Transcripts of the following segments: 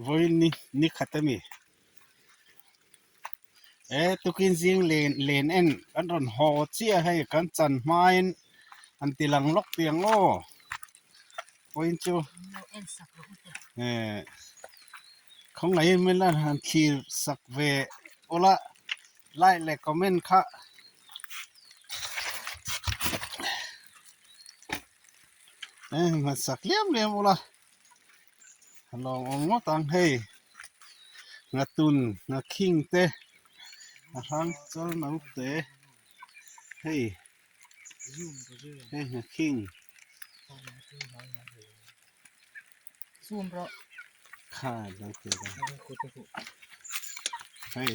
Vawiin ni ni khat a mi e tukin zing len len en kan rawn haw chiah hei kan chan hmain an ti lang lawk piang aw vawiin chu eh khawngaihin min la han thlir sak ve ula like leh comment kha. Eh hmasak liam liam ula a lawmawm ngawt ang hei nghatun nghakhing te a hrang chal no te hei hei nghakhing kha lo te hei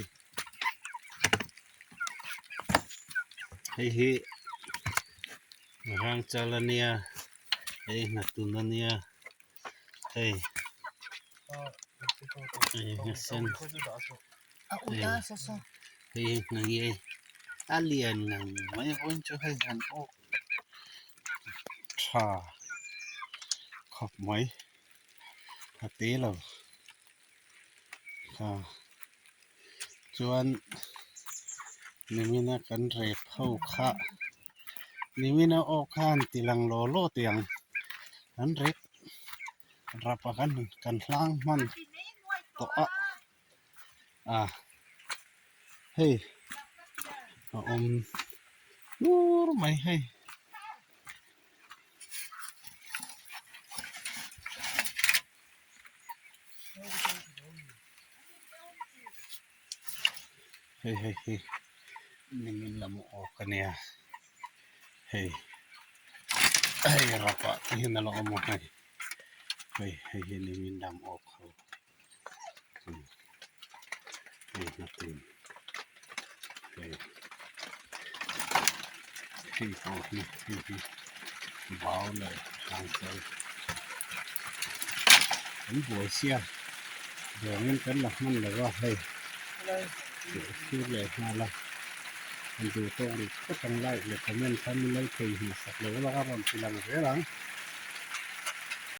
hei hi. Rang chal a nia hei hnatun a nia hei hei nghasen hei hei hnangi a lian ngang mai vawiin chu hei han awk tha khawp mai a te lo kha chuan nimina kan rep ho kha nimina awk khan ti lang law law tih ang an rep rap a kan kan hlang hman tawh a a hei a awm hnur mai hei. Hei hei hi nimin lam awk a nia hei hei rapah te hian a lo awm a hei hei hei hi nimin lam awk ho hei hnatin hei hei pawh hi hei hi vau leh hrangchal an buai sia vangin kan la hman lo a hei thil leh nghal a an duh tawk rih phawt ang like leh comment kha min lo thei hmuh sak lo la a rawn ti lang zel ang.